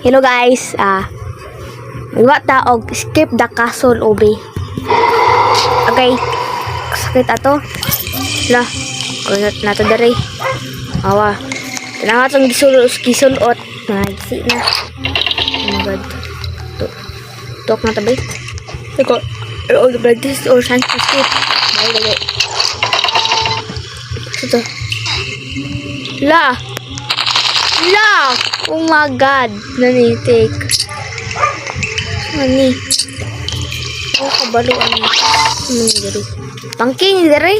Hello guys. Magawa ta og Skip the Castle Obby. Okay. Sakit ato. La. Kunot na to dere. Awa. Tanawa tong gisulot gisulot. Nagsi na. Oh my God. Tok na tabi. Iko. Oh, the this or chance to skip. Dali, dali. Ito. La. La! Oh my God. Nani, take. Nani. Oh, kabalo ani. Ano ni diri? Pangking ni diri.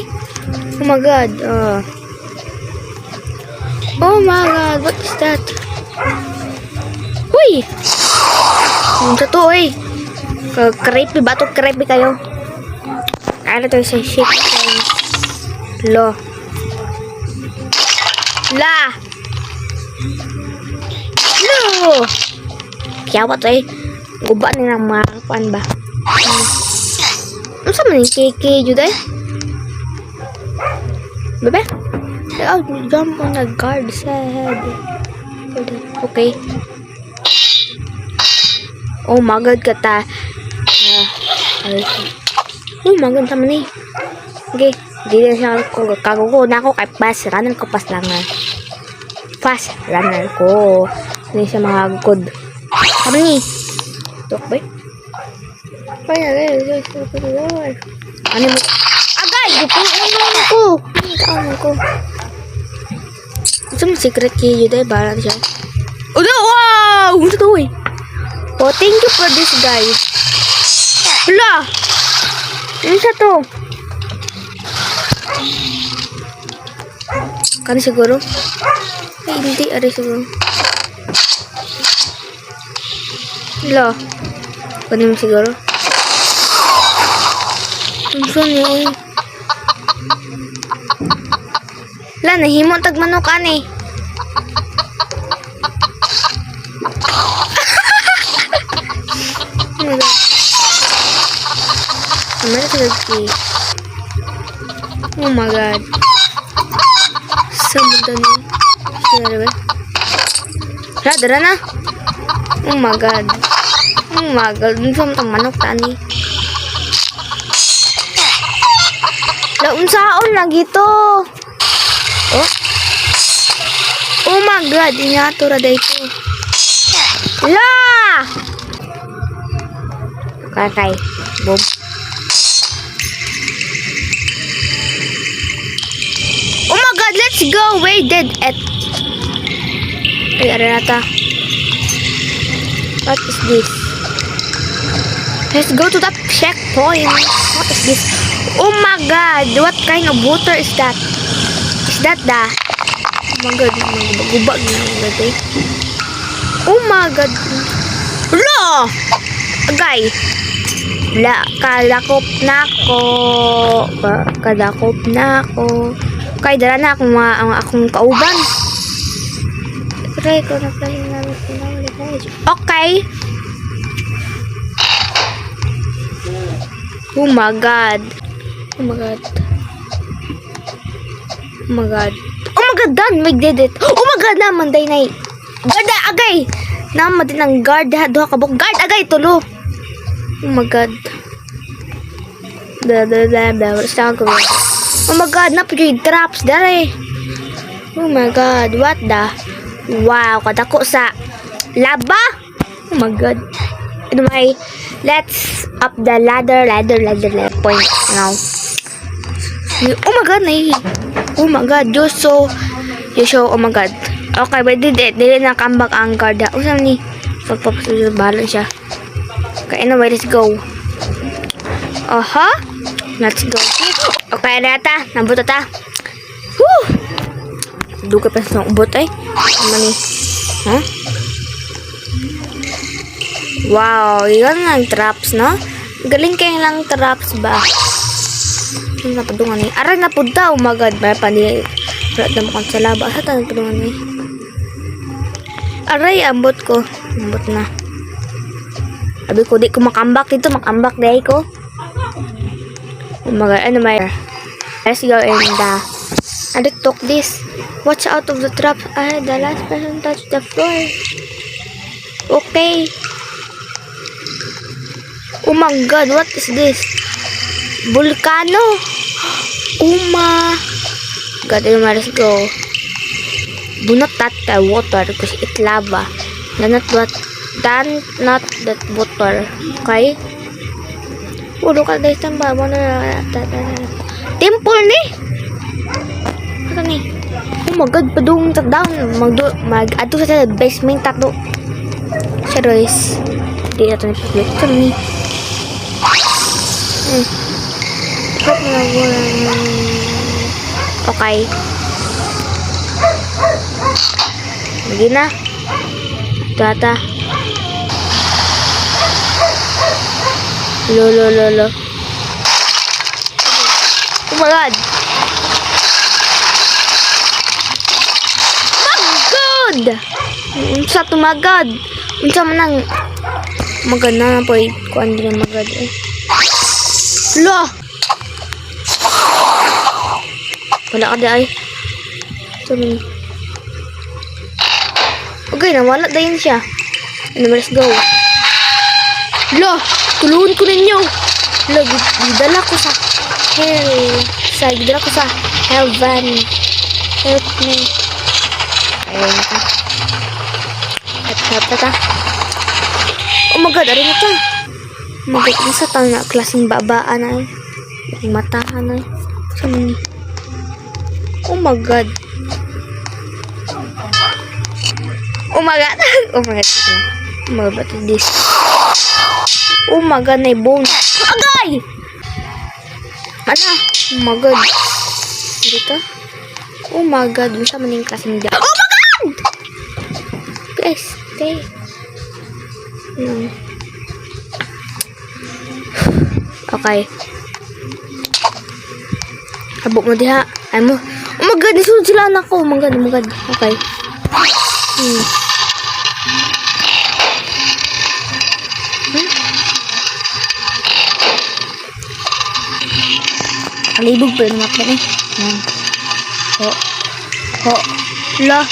Oh my God. Oh my God. What is that? Uy! Ano sa to, eh? Creepy ba to? Creepy kayo. Ano to sa shit? Lo. La! Lo! Kaya to eh. Guba ni ng mga kuan ba? Ano sa man yung KK jud eh? Bebe? Oh, jump on the guard's head. Okay. Oh my God, kata. Ah, oh my God, tama ni. Okay. Di na siya ko kagugo na ako kay fast runner ko, fast runner. Fast runner ko. Hindi siya mga good. Tama ni. Tok ba? Ano mo? Agay! Gupuan ko! Ano ko? Ito mo secret key yun eh. Bahala siya. Oh no! Wow! Gusto to eh. Oh, thank you for this, guys. Hala! Ano siya to? Kani siguro? Ay, hindi. Aray siguro. Hala. Kani mo siguro? Ang saan niya, oy? Hala, nahimo ang tagmanok, ani. Oh my God. Ano sa key? Oh my God. Saan ba ni? Sino ba? Hala, dara na. Oh my God. Oh my God. Ano sa matang manok, tani? La, unsaon lagi to? Oh. Oh my God. Ingato ra dito. La! Okay. Boom. Oh my God, let's go. We did it. Ay, aray nata. What is this? Let's go to the checkpoint. What is this? Oh my God, what kind of water is that? Is that the? Oh my God, guba na eh. Oh my God. Lo! Agay. La, kalakop na ako. Kalakop na ako. Kay dala na akong mga ang akong kauban. Try ko na pala namin. Okay. Oh my God. Oh my God. Oh my God. Oh my God, done. We did it. Oh my God, naman day na. Guard, agay. Naman din ang guard. Duha ka buok. Guard, agay, tulo. Oh my God. Blah, blah, blah, blah. Wala siya gawin. Oh my God, napagay traps dere. Oh my God, what the? Wow, kadako sa laba. Oh my God. Anyway, let's up the ladder, ladder, ladder, ladder point now. Oh my God, nai. Oh my God, you're so, oh my God. Okay, we did it. Dili na comeback ang guard. Oh, saan ni? Pag balon siya. Okay, anyway, let's go. Aha. Let's go. Okay, nata. Nabuto ta. Woo! Duga pa sa ubot ay. Ano ni? Huh? Wow, yun ang traps, no? Galing kayo lang traps ba? Ano na padungan ni? Aray na pud ta. Oh my God, may pani. Wala na mo sa laba. Asa ta padungan ni? Aray, ambot ko. Ambot na. Sabi ko, di ko makambak dito. Makambak dahil ko. Oh my God, ano may... Let's go in the... I took this. Watch out of the trap. Ah, the last person touch the floor. Okay. Oh my God, what is this? Volcano. Oh my God, let's go. Do not touch the water because it lava. Do not what do not that water. Okay? Oh, look at this. Tamba. Temple ni! Ano ni? Oh my God, padung ta down. Mag mag adto sa basement tato. Serious. Di na to ni public. Ito ni. Okay. Lagi na. Tata. Lo, lo, lo, lo. Oh my God! My God! Unsa to, my God? Unsa man ang maganda na po kuan din my God eh. Lo! Wala ka di ay. Ito man. Okay, nawala dayon siya. Ano, let's go. Lo! Tulungan ko ninyo! Lo, gidala ko sa hell. Gidala ko sa heaven. Help me. Ayun na ta. Help, help ta ta. Oh my God, arin na ta. Oh my God, sa ta na klaseng babaan na eh. Yung matahan na eh. Sa man. Oh my God. Oh my God. Oh my God. Oh my God, what is this? Oh my God, na bone. Agay! Ano? Oh my God. Dito? Oh my God. Unsa man yung klaseng Oh my God! Guys, stay. Okay. Habok mo diha. Ay mo. Oh my God, nisunod sila anak ko. Oh my God, oh my God. Okay. Kalibog pa yung map na eh. Yan. Ho. Ho. La.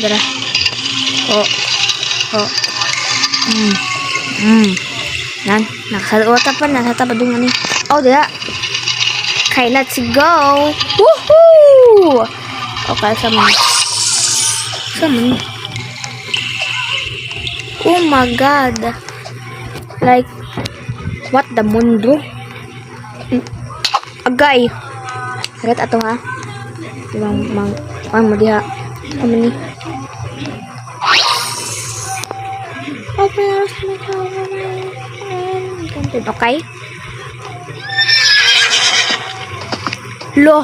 Dara. Ho. Ho. Yan. Nakasaluta pa. Nasa tapadungan eh. Oh, dara. Okay, let's go. Woohoo! Okay, sama. Sama. Oh my God. Like, what the mundo? Agay. Harat ato ha. Mang mang ang mo diha. Amo ni. Open Okay. Lo.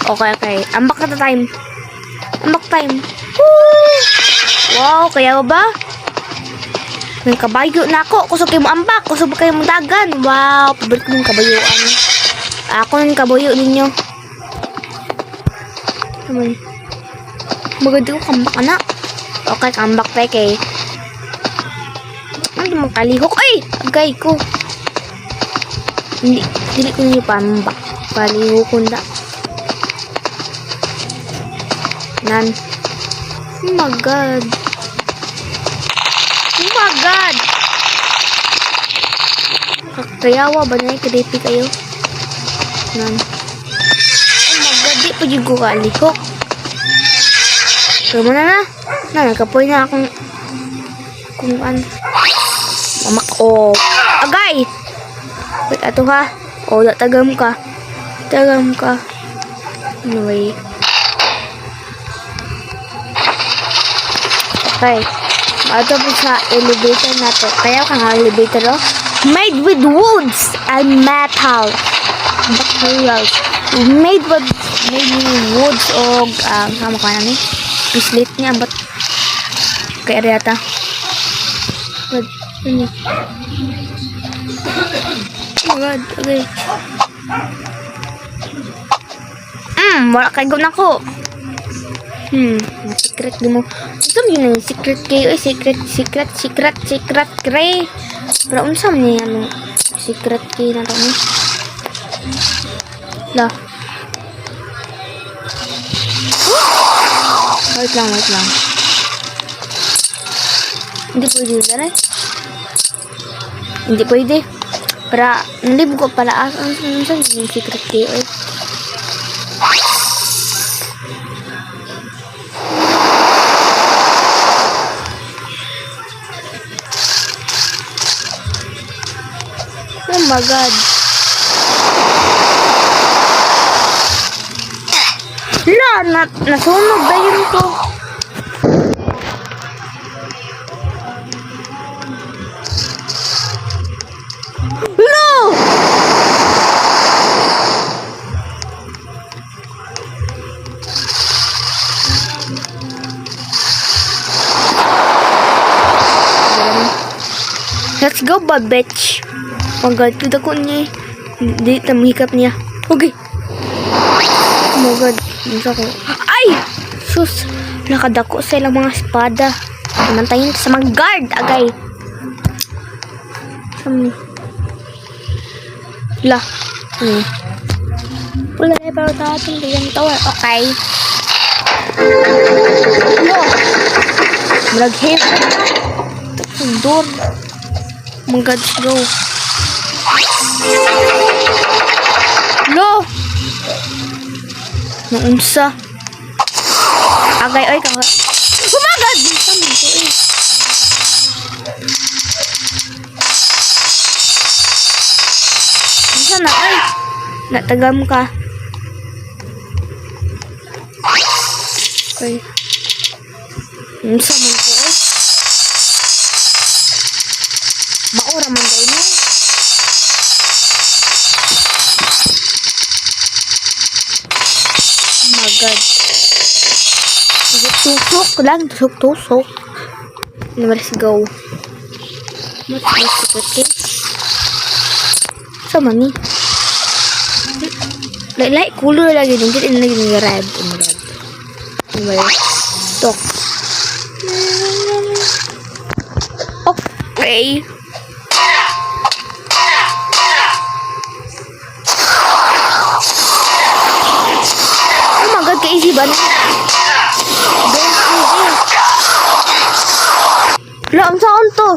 Okay. Ambak na time. Ambak time. Woo! Wow, kaya ba? May kabayo na ako. Kusog kayo mo ambak. Kusog kayo mo dagan. Wow, paborito mong kabayuan. Ako ng kabayo ninyo. Naman. Maganda ko kambak anak. Okay, kambak tayo kay. Ano mo kalihok? Ay! Agay ko. Hindi, dili ko ninyo pambak. Palihokon da. Nan. Oh my God. Oh my God! Kayawa ba na creepy kayo? Nan. Oh my God, di pa jud ko kalihok. Pero na na. Na, nagkapoy na akong kung an. Mamak oh. Agay! Wait, ato ha. Oh, da tagam ka. Tagam ka. Anyway. Okay. Ato po sa elevator na to. Kaya ka nga elevator, oh. Made with woods and metal. Materials. Made with woods o sama ka na ni. Pislit niya, but kaya yata. God, ano? Oh my God, okay. Wala kay na ko. Secret di mo. Unsa man yun ang secret kayo? Eh, secret, secret, secret, secret, kray. Pero unsa man yun ano, secret key na to ni? La. Wait lang, wait lang. Hindi pwede dere. Hindi pwede. Para, nalibog ko pala. Saan yung secret key? Oy? Oh my God. La, nasunog dayon ko. No! Let's go ba, bitch? Oh my God, tuda ko niya eh. Hindi, tamhikap niya. Okay. Oh my God. Unsa ko? Ay! Sus! Nakadako sa ilang mga espada. Mantayin sa mga guard, agay. Saan ni? La. Wala na pero natin yung tower. Okay. Lo! Murag hit. Door. Oh my God, let's go. Lo! Naunsa. Agay, oy, kaka. Oh my God! Unsa man to eh. Unsa na, oy? Natagam ka. Okay. Unsa man to, oy? Maura man daw ni. Oh my God. Tusok lang. Tusok-tusok. Let's go. What's this secret key? Sa man ni? Like, color lagi din. Dili lagi ni red. Oh my God. Oh my God. Tok. Okay. Oh my God, ka-easy ba? Very easy. Wala, ang saan to?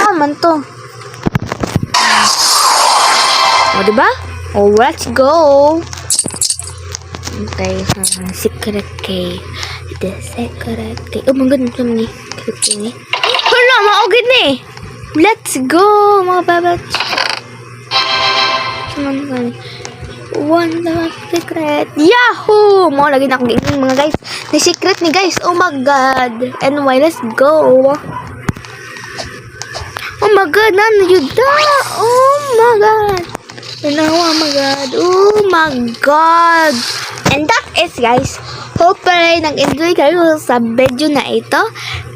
Ah, man to. O, diba? Oh, let's go. Okay, secret key. The secret key. Oh my God, ano ni? Secret key ni. Hala, maugid ni. Let's go, mga babat. Saan man One last secret. Yahoo! Mo lagi na akong giingin, mga guys. Ni secret ni guys. Oh my God. Anyway, let's go. Oh my God, nana yun da. Oh my God. Oh my God. Oh my God. And that is, guys. Hopefully, nag-enjoy kayo sa video na ito.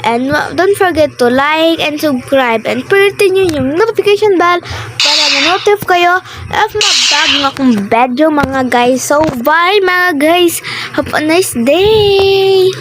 And don't forget to like and subscribe. And pindutin nyo yung notification bell para ma-notify kayo if mabago nga akong video, mga guys. So, bye, mga guys. Have a nice day.